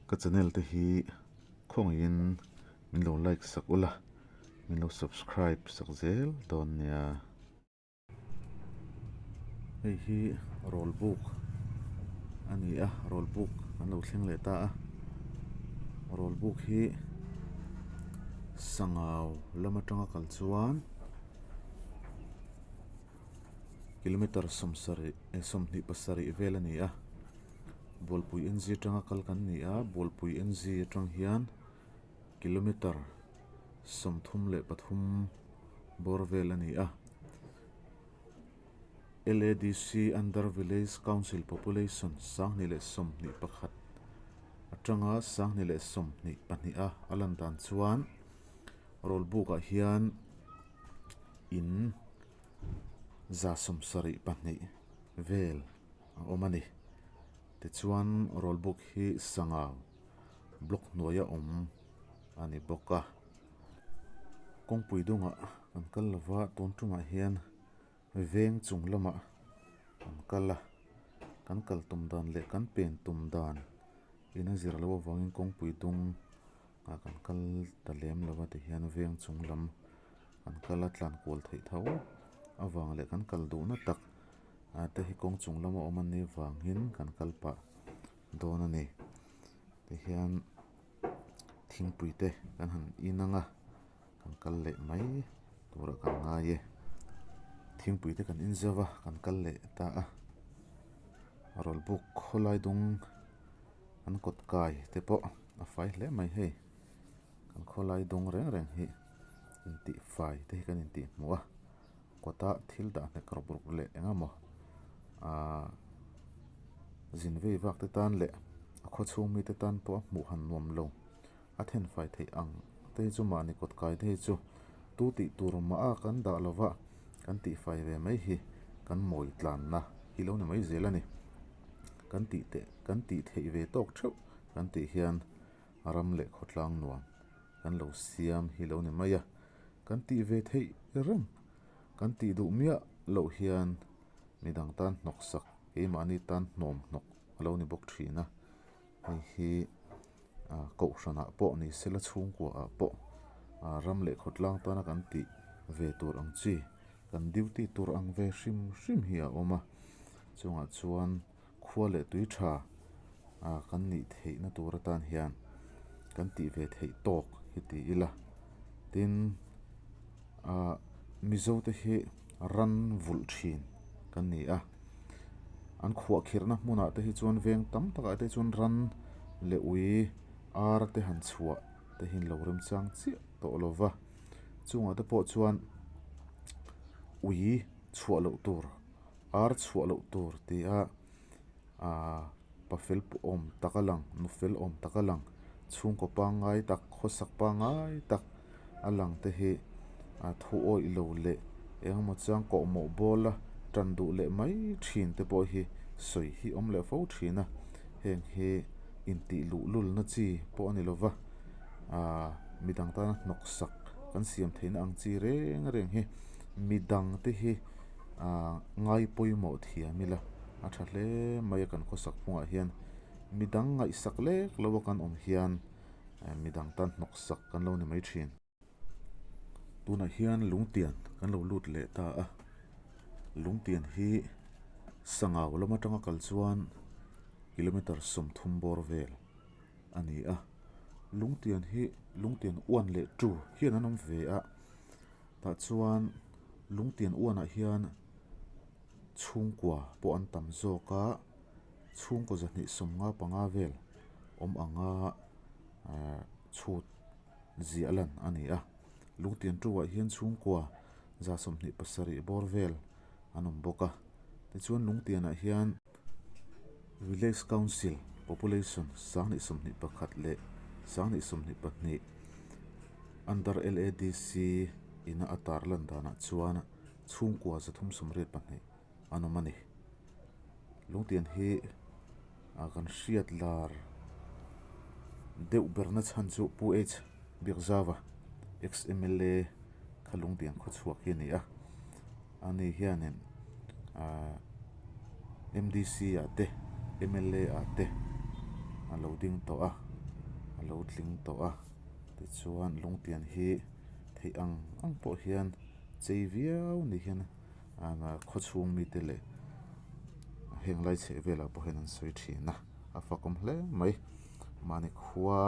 Ka channel te hi khawngaihin min lo like sak ula, min lo subscribe sak zel dawn nia. Hei hi rawl buk a ni a, rawl buk an lo thleng leh ta a, rawl buk hi sangau lam atanga kal chuan kilometer sawmsarih eh sawmhnih pasarih vel a ni a, Bualpui NG atanga kal kan ni a, Bualpui NG atang hian kilometer 33 bawr vel a ni a. LADC under Village Council Population 2021 atanga 2022 a a lan dan chuan roll book ah hian in 72 vel a awm a ni. Tichuan roll book hi sangau block hnuaia awm a ni bawk a. Kawngpui dungah kan kal lova tun tumah hian veng chung lamah kan kal a, kan kal tum dan leh kan pen tum dan in a zir loh avangin kawngpui dung ah kan kal ta lem lo a tihian veng chung lam kan kal a tlan kual theih tho avang leh kan kal duhna tak ah te hi kawng chung lama awm a nih vangin kan kal pah dawn a ni tihian. Thingpui te kan han in ang a, kan kal leh mai tur ah kan ngai e. Thingpui te kan in zauh a, kan kal leh ta a. Rawl buk khawlai dung an kawt kai te pawh a fai hle mai hei. Kan khawlai dung reng reng hi intih fai te hi kan intih hmuh a, kawta thil dah hnek rawp rawp leh eng emaw ahh zin vei vak te tan leh a khaw chhung mite tan pawh a hmuh han nuam lo a then fai theih ang te hi chu mahni kawt kai te hi chu tu tih tur mah a kan dah lo va kan tih fai ve mai hi kan mawi tlanna hi lo ni mai zel a ni kan tih teh kan tih theih ve tawk theuh kan tih hian ram leh khawtlang nuam kan lo siam hi lo ni mai a kan tih ve theih reng kan tih duh miah loh hian midang tan hnawk sak keimahni tan hnawm hnawk a lo ni bawk thin a hei hi ah kohhranah pawh ni sela chhungkua ah pawh ah ram leh khawtlang tana kan tih ve tur ang chi kan duty tur ang ve hrim hrim hi a awm a chungah chuan khua leh tui tha ah kan nih theihna tur atan hian kan tih ve theih tawk hi ti ila tin ah mizo te hi ran vulh thin kan ni a an khuahkhirhna hmunah te hi chuan veng tam takah te chuan ran leh ui ar te han chhuah te hi an lo remchang chiah tawh lo va chungah te pawh chuan ui chhuah loh tur. Ar chhuah loh tur ti a aaa pafel awm tak a lang nufel awm tak a lang chhungkaw pangngai tak khawsak pangngai tak a lang te hi a thu awih lo leh eng emaw chuan kawhmawh bawl a tan duh leh mai thin te pawh hi sawi hi awm leh fo thin a heng hi intih luh lulna chi pawh a ni lova aaa midang tana hnawksak kan siam theihna ang chi reng reng hi midang te hi. Aaa ngai pawimawh thiam ila a tha hle mai a kan khawsak phungah hian midang ngaihsak lek lo a kan awm hian midang tan hnawksak kan lo ni mai thin. Tunah hian lungtian kan lo lut leh ta a, lungtian hi sangau lam atanga kal chuan kilometer 30 bawr vel a ni a, lungtian hi lungtian 1 leh 2 hian an awm ve a. Tah chuan lungtian uanah hian chhungkua pawh an tam zawk a, chhungkaw 255 vel awm anga ehh chhut ziah lan a ni a. Lungtian tuah hian chhungkua 27 bawr vel an awm bawk a. Tichuan lungtianah hian Village Council population 2021 leh 2022 under LADC ina a tarlan danah chuan chhungkua 382 an awm a ni. Lungtian hi kan hriat lar deuh berna chhan chu Pu H Biakzauva ex-M_L_A kha lungtian khawchhuak hi a ni a. Ani hianin ahh M D C ah te M L A ah te a lo ding tawh a. lo tling tawh a tichuan lungtian hi theih ang ang pawh hian chei viau ni hian khaw chhung mite leh heng lai chheh velah pawh hian an sawi thin a a fakawm hle mai mahni khua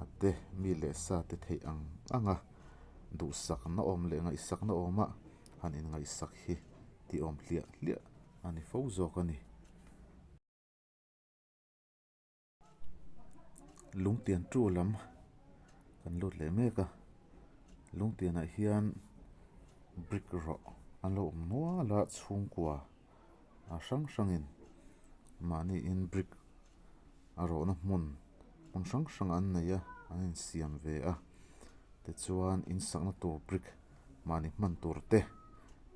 a te mi leh sa te theih ang ang a duhsak na awm leh ngaihsak na awm a han in ngaihsak hi tih awm hliah hliah a ni fo zawk a ni. Lungtian tu lam kan lut leh mek a lungtianah hian brick rawh an lo awm nual a chhungkua a hrang hrangin mahniin brick a rawhna hmun hmun hrang hrang an nei a an insiam ve a tichuan in sakna tur brick mahni hman tur te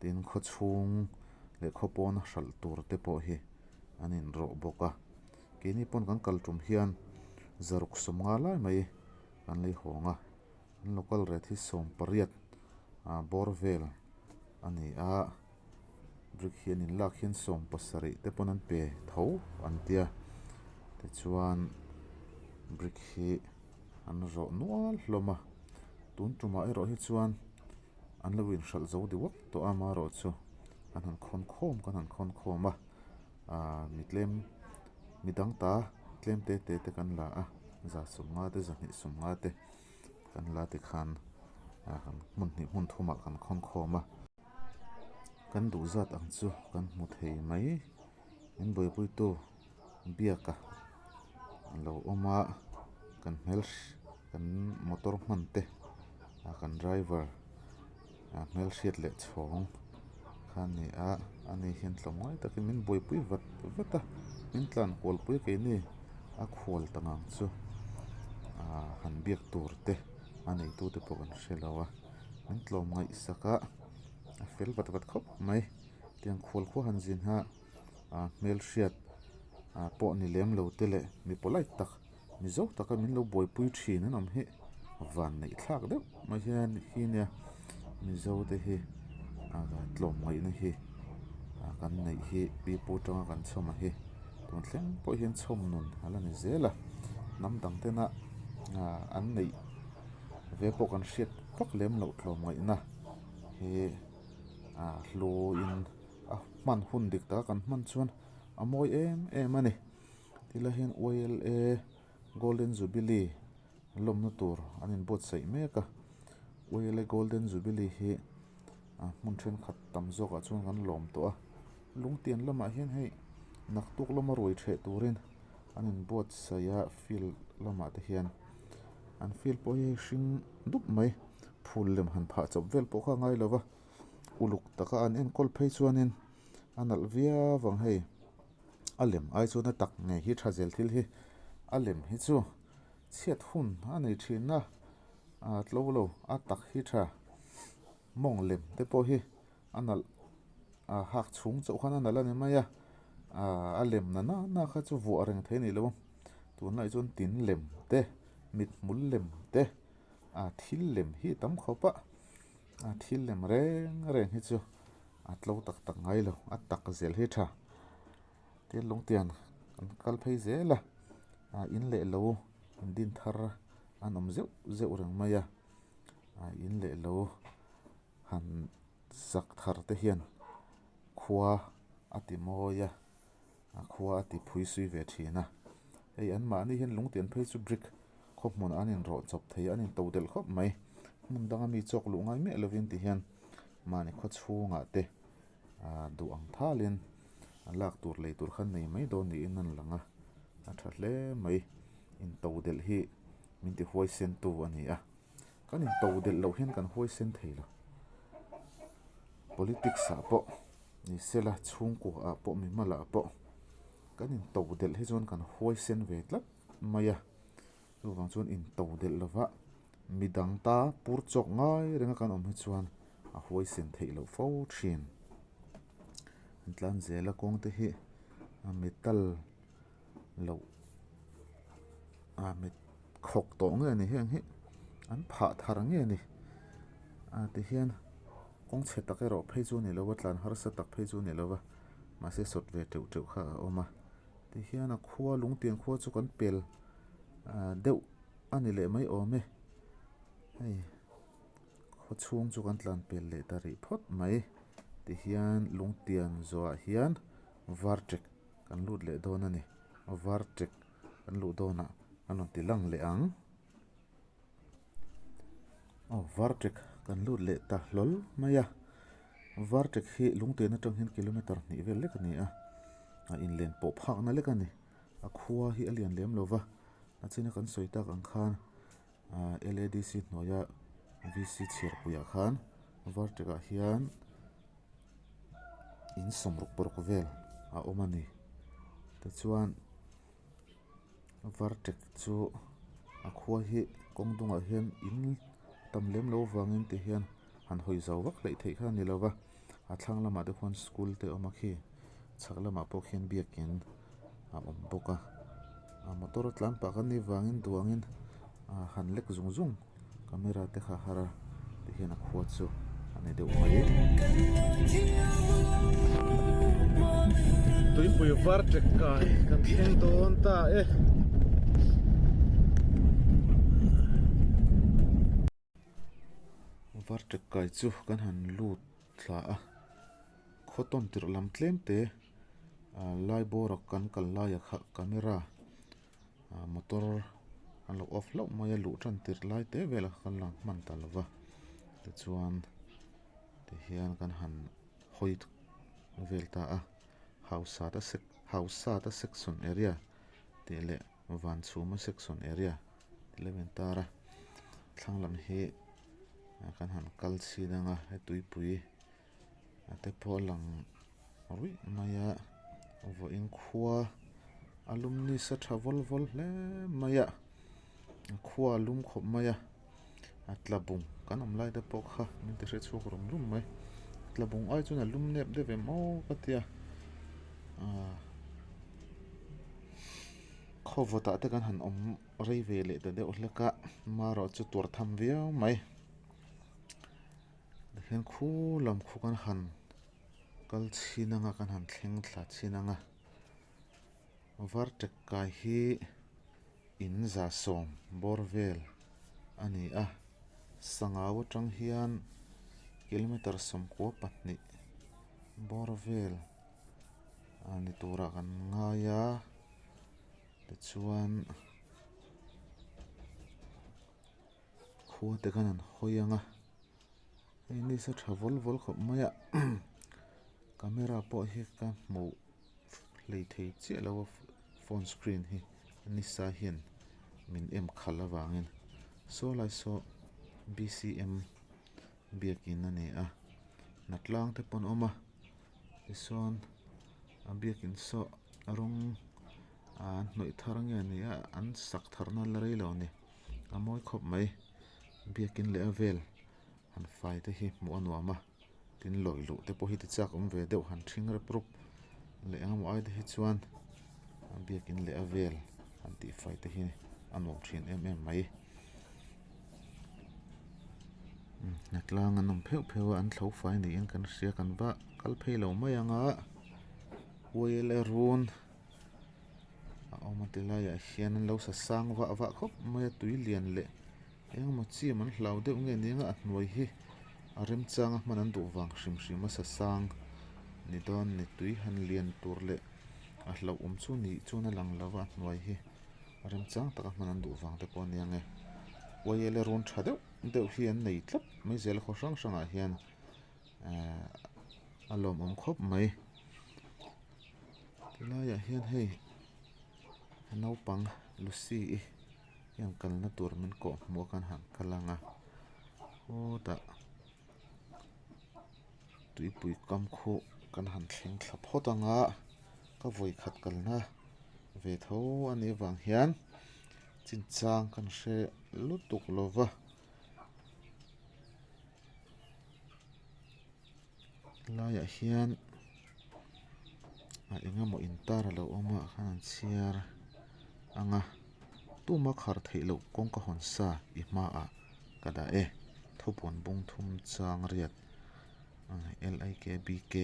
tin khaw chhung leh khaw pawna hralh tur te pawh hi an inrawh bawk a keini pawn kan kal tum hian zaruk sawmnga lai mai an lei hawng a an local rate hi sawmpariat ah bawr vel a ni a brick hi an inlak hian sawmpasarih te pawn an pe tho an tia tichuan brick hi an rawh nual hlawm a tun tumah erawh hi chuan an lo inhralh zo duak tawh a amaherawhchu an han khawn khawm kan han khawn khawm a ahh mi tlem mi dang ta tlem te te te kan la a za sawmnga te zahnih sawmnga te kan la tikhan ah hmun hnih hmun thumah kan khawn khawm a kan duh zat ang chu kan hmu thei mai min buaipuitu biak a lo awm a kan hmel kan motor hman te ah kan driver ah hmelhriat leh chhawng kha a ni a ani hian tlawmngai takin min buaipui vat vat a min tlan kual pui keini a khual ta ngang chu ah han biak tur te a neitu te pawh kan hre lo a min tlawmngaih sak a a fel vat vat khawp mai tiang khual khua han zin ha. ah hmelhriat ah pawh ni lem lo te leh mi polite tak mizo taka min lo buaipui thin an awm hi van neih thlak deuh mai hian hi nia mizo te hi ah tlawmngaihna hi ah kan neih hi pipu atanga kan chhawm a hi tun thleng pawh hian chhawm nun a la ni zel a hnam dang tena ah an neih ve pawh kan hriat vak lem loh tlawmngaihna hi ah hluin. A hman hun dik taka kan hman chuan a mawi em em a ni tilai hian Y L A golden jubilee lawmna tur an inbuatsaih mek a Y L A golden jubilee hi a hmun thenkhat tam zawkah chuan kan lawm tawh a lungtian lamah hian hei naktuk lama ruai ṭheh turin an inbuatsaih a field lamah te hian an field pawh hi hei hring dup mai phul lem han phah chawp vel pawh kha a ngai lo va. Uluk taka an enkawl phei chuanin a nalh viau ang hei a lem ai chuan a tak ngei hi tha zel thil hi a lem hi chu chhiat hun a nei thin a ah tlo lo a tak hi tha mawng lem te pawh hi a nalh ah hak chhung chauh khan a nalh a ni mai a ah a lem na na kha chu vuah reng thei a ni lo tunlai chuan tin lem te mithmul lem te ah thil lem hi a tam khawp a. A thil lem reng reng hi chu a tlo tak tak ngai lo a tak zel hi tha tin lungtiang an kal phei zel a ah in leh lo in din thar an awm zeuh zeuh reng mai a ah in leh lo han sak thar te hian khua a ti mawi a a khua a ti phui sui ve thin a hei an mahni hian lungtian phei chu brick khaw hmunah an inrawh chawp thei a an into delh khawp mai hmun danga mi chawk luh ngai miah lovin ti hian mahni khaw chhungah te ah duh ang thalin a lak tur lei tur kha an nei mai dawn niin an lang a a tha hle mai into delh hi min ti huaisen tu a ni a kan into delh loh hian kan huaisen thei lo politics ah pawh. Ni sela chhungkua ah pawh mimal ah pawh kan in to delh hi chuan kan huaisen ve tlat mai a chuvang chuan in to delh lova midang ta pur chawk ngai renga kan awm hi chuan a huaisen theih loh fo thin an tlan zel a kawng te hi a metal loh a met khawk tawh nge ni heng hi an phah thar nge ni a tihian kawng chhe tak erawh phei chu a ni lo va tlan harsa tak phei chu a ni lo va mahse sawt ve teuh teuh kha a awm a tihian a khua lungtiang khua chu kan pel ah deuh. a ni leh mai awm e hei khaw chhung chu kan tlan pel leh ta rih phawt mai tihian lungtian zawhah hian varṭek kan lut leh dawn a ni varṭek kan luh dawnah an rawn ti lang leh ang. Aw varṭek kan lut leh ta hlawl mai a varṭek hi lungtian atang hian kilometer hnih vel lek a ni a a inlen pawh phakna lek a ni a khua hi a lian lem lo va a china kan sawi tak ang khan ah L A D C hnuaia V C chhiarpuiah khan varṭek ah hian in sawmruk paruk vel a awm a ni tichuan. Varṭek chu a khua hi kawng dungah hian in tam lem lo vangin ti hian han hawi zau vak hleih theih kha a ni lo va a thlang lamah te khuan school te a awm a khi chhak lamah pawh khian biakin a awm bawk a a motor a tlan pah kan nih vangin duangin ah han lek zung zung camera te kha a har a ti hian a khua chu a ni deuh mai. Tuipui var tek kai kan thleng dawn ta e. Var tek kai chu kan han lut thla a khaw tawn tirh lam tlem te ah lai bawr a kan kal lai ah kha camera ah motor an lo off hlauh mai a luh tan tirh lai te velah kha kan lang hman ta lo va tichuan tihian kan han hawi vel ta a hausa te sec hausa te section area tih leh vanchhuma section area tih leh a intar a thlang lam hi kan han kal chhin anga he tuipui a te pawh a lang ruih mai a vawiin khua a lum nisa tha vawl vawl hle mai a khua a lum khawp mai a a tla bung kan awm lai te pawh kha min ti hre chhuak rum rum mai tla bung ai chuan a lum nep deuh em aw ka tia ah khaw vawtah te kan han awm rei ve leh ta deuh hlek a marawh chu tuar tham viau mai. Tihian khu lam khu kan han kal chhin anga kan han thleng thla chhin anga varṭek kai hi in za sawm bawr vel a ni a sangau atang hian kilometer sawmkua pahnih bawr vel a ni turah kan ngai a tichuan. Khua te khan an hawi ang a hei nisa tha vawl vawl khawp mai a camera pawh hi ka hmuh hlei thei chiah lo a phone screen hi nisa hian min em khalh avangin saw lai saw b c m biakin a ni a hnatlang te pawh an awm a tichuan a biakin saw rawng an hnawih thar nge ni a an sak thar na la rei lo a ni. A mawi khawp mai biakin leh a vel han fai te hi hmuh a nuam a tin lawih luh te pawh hi ti chak awm ve deuh han ṭhing rep rup leh eng emaw ai te hi chuan biakin leh a vel han tih fai te hi a nuam ṭhin em em mai hnatlang an awm pheuh pheuh a an thlo fai niin kan hria kan va kal phei lo mai ang a uail a run. A awm a ti laiah hian an lo sa sang vah vah khawp mai a tui lian leh engemaw chim an hlau deuh nge nia a hnuai hi a remchang a hman an duh vang hrim hrim a sa sang ni dawn ni tui han lian tur leh a hlauhawm chu nih chuan a lang lo va a hnuai hi a remchang taka hman an duh vang te pawh a nia nge uaile rawn tha deuh deuh hi an nei tlat mai zel a khaw hrang hrangah hian ehh a lawmawm khawp mai. Tilaiah hian hei naupang Lucy i hian kalna tur min kawh hmuh a kan han kal ang a khawtah tuipui kam khu kan han thleng thla phawt ang a ka vawi khat kalna ve tho a nih avang hian chinchang kan hre lutuk lo va. Helaiah hian a eng emaw intar a lo awm a khan an chhiar ang a tuma khar theih loh kawngka hawn sa i hmaah ka dah e thupuan bung thum chang riat l i k b k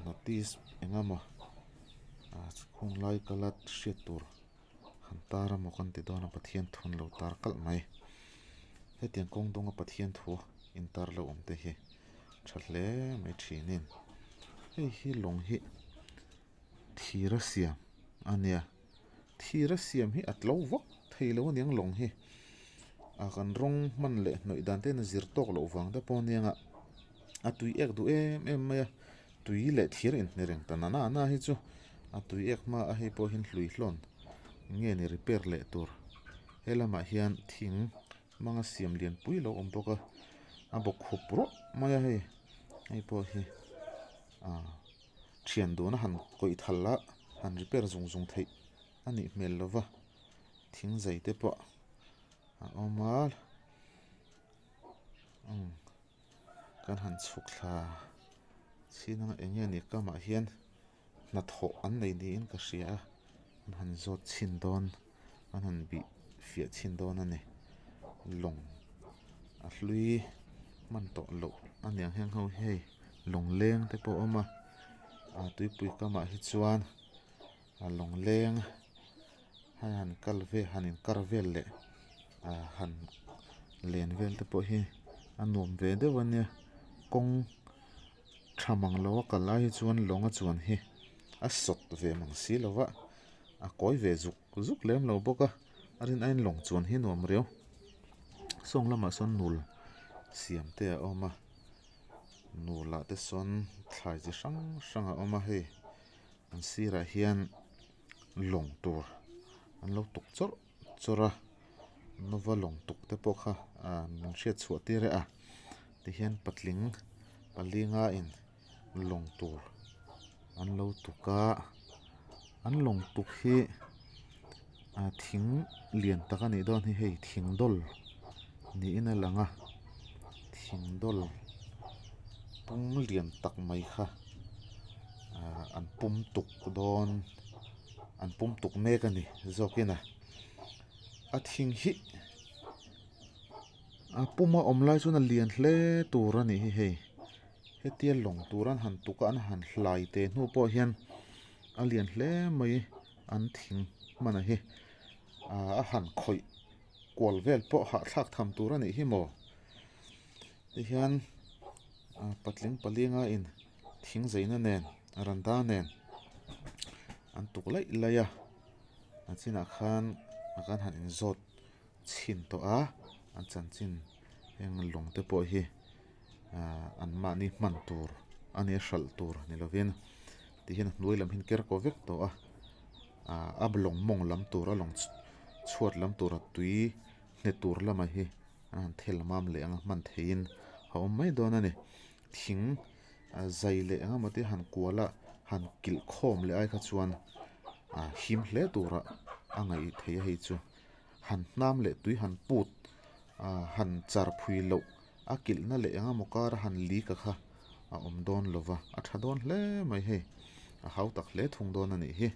notice eng emaw a chhung lai kala hriat tur. Han tar a maw kan ti dawn a Pathian thu an lo tar kalh mai. Hetiang kawng dawnga Pathian thu intar lo awm te hi tha hle mai thinin hei hi lawng hi thir a siam a nia thir a siam hi a tlo vak thei lo aniang lawng hi a kan rawng hman leh hnawih dan te hian a zir tawk loh vang te pawh aniang a a tui ek duh em em mai a tui leh thir inhne reng ta na na hi chu a tui ek hma a hei pawh hian hlui hlawn nge ni repair leh tur he lamah hian thing hmanga siam lian pui lo awm bawk a a bawk khup rawh mai a hei hei pawh hi ah thian duna han kawih thal a han repair zung zung theih a nih hmel lo va thing zai te pawh a awm a umm kan han chhuk thla chin anga eng nge ni kamah hian hnathawh an nei niin ka hria a an han zawt chhin dawn an han bih fiah chhin dawn a ni lawng a hlui hman tawh loh a niang heng ho hi hei lawng leng te pawh a awm a ah tuipui kamah hi chuan a lawng leng hei han kal vel han inkar vel leh ah han len vel te pawh hi a nuam ve deuh a nia kawng. Tha mang lo a kal lai hi chuan lawng a chuan hi a sawt ve mang si lo va a kawi ve zuk zuk lem lo bawk a a rin aiin lawng chuan hi nuam riau sawng lamah sawn nul siam te a awm a nul ah te sawn thlai chi hrang hrang a awm a hei an sirah hian lawng tur an lo tuk chawrh chawrh a nova lawng tuk te pawh kha ah min hriat chhuah tir e a tihian patling palinga in lawng tur an lo tuk a an lawng tuk hi ah thing lian tak a nih dawn hi hei thing dawl niin a lang a thing dawl pum lian tak mai kha ah an pum tuk dawn an pum tuk mek a ni zawkin a a thing hi a puma awm lai chuan a lian hle tur a nih hi hei hetia lawng tur an han tuk a an han hlai teh hnu pawh hian a lian hle mai an thing hman a hi ah a han khawih kual vel pawh hahthlak tham tur a nih hi maw tihian ah patling palinga in thing zeina nen randa nen an tuk laih laih a a chinah khan a kan han inzawt chhin tawh a an chanchin heng lawng te pawh hi ahh an mahni hman tur a nia hralh tur ni lovin tihian a hnuai lam hi an ker kaw vek tawh a ahh a lawng mawng lam tur a lawng chhuat lam tura tui hne tur lamah hi an han thel mam leh ang a hman theihin a awm mai dawn a ni thing a zai leh eng emaw te han kual a han kilh khawm leh ai kha chuan ah him hle tura a ngaih theih a hei chu han hnam leh tui han put ah han char phui loh a kilh na leh eng emaw kar a han lik a kha a awm dawn lo va a tha dawn hle mai hei a hau tak hle thung dawn a nih hi.